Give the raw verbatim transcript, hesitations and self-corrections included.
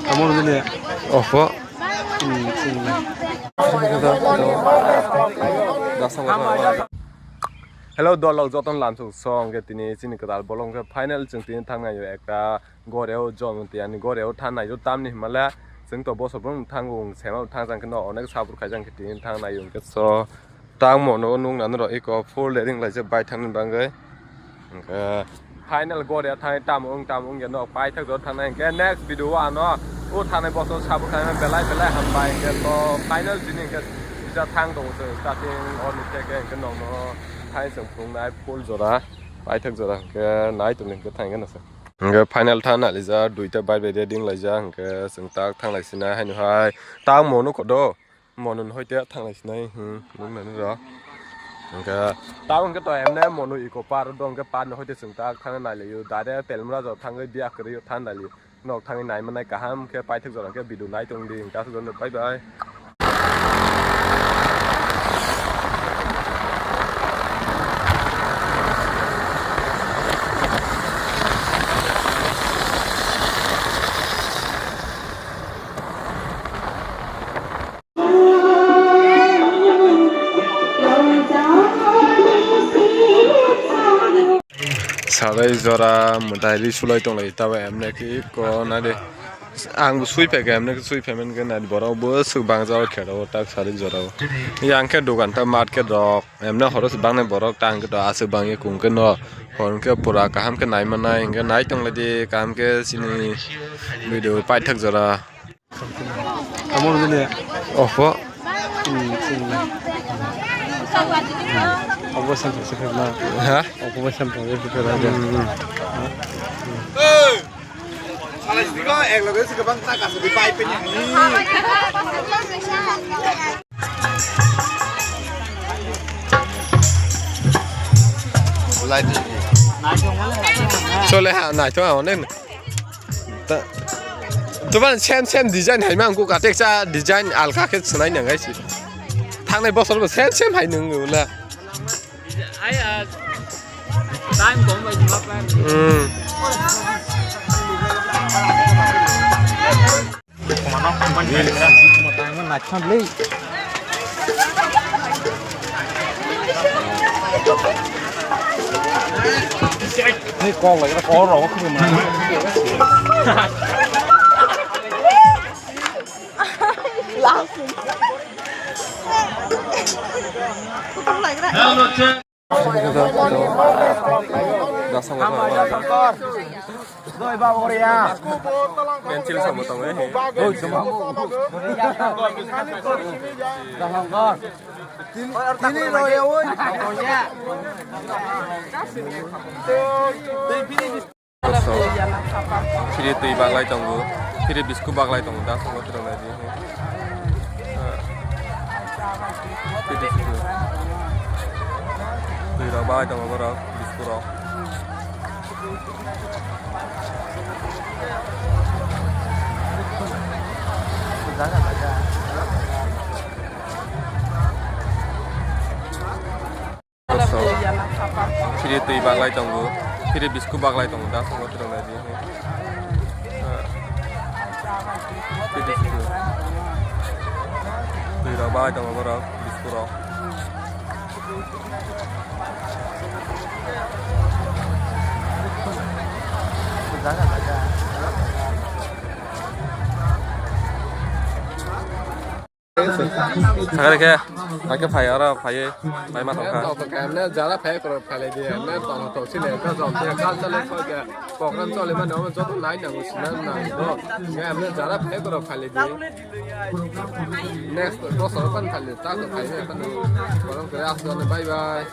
Tamo rwdi le. Oho. Hmm, sini le. Hello, dolok joton lamsuk song ke tini chini kwtal bolong ke final chwng tini thang naio ekta goreo jon tiyani goreo than naio tamni himale chwng to boso brum thango sema thang jang khe no onek sabur khai jang khe tini thang naio hwnkhe so. Tamo no nung nani rok eko full ring lai je bai thangni bagwi. Hwnkhe final goria thangwi tamo wng tamo wngya nok paithak jora thangnai hwnkhe next video o ano o thangnai bosor sabuk khaina belai belai hambai hwnkhe to final tini hwnkhe kisa thang tongo chwng starting orni theke hwnkhe nokno thai chwng phunuknai full jora paithak jora hwnkhe nai tongdi hwnkhe thangkhe nasa. Hwnkhe final thang nalijak duita bai bai de ding laijak hwnkhe chwng tak thang lai sinai haino hai tamo nukho do. Mono hoite thanglai sinai, hmm, nuknani rok. Hwnkhe, tabo hwnkhe to emne mono eco park dong, hwnkhe park ni hoite chwng tak thangna nailaio. Direct Telmura jora thangwi biya kwrwi than naili. Nok thangwi naimanai kaham khe paithak jora hwnkhe video nai tongdi. Hwnkhe aswk jora bye bye. Sarai jora mwtai ri sulai tonglai tabo emne khe ko nade. Ang bo sui phaikha emne khe sui phaiman khe nade borok bo swk bangsa o khera o tak sarai jora o. Yang khe dogan ta market rok emne horo se bangnai borok ta hwnkhe to aswk bangya kung khe no hor hwnkhe pura kaham khe nai manai hwnkhe nai tonglai di kaham khe chini video paithak jora. Tamo rwdi le. Oho. Hmm, sini le. Obo samsok se khakna. Ha? Obo samsok se khakna. Hmm, hmm. Chole ha, naithok ha, onek. Ta, tuban same same design hai ma, ang kuk atek cha design alka khe swnai nang hai si. Thangnai bosor bo same same hai nung ula. Ai, ah, time kom bai jima plan. Hmm. Ni kok lai kok rok khum ma. Laughing. Kutung lai kena. Pencil sama tong eh. Phiri twi baglai tongo, phiri bisku baglai tongo, da songo twrwng nai di. Phiri bisku. Twi rok baglai tongo borok, bisku rok. Phiri twi baglai tongo, phiri bisku baglai tongo, da songo twrwng nai di. Phiri bisku. Twi rok baglai tongo borok, bisku rok. Sakari khe, hakhe phai oro phaiwi, phai ma tongkha. Tong tong khe, emne jara phai korok phailai di, emne tong tong sile, khe jom khe, kal chale khe, program chole mani, omo joto nai nango, sina nango, khe emne jara phai korok phailai di. Next bosor pan phailai, ta to phailai, ta to program khe, aswk, bye bye.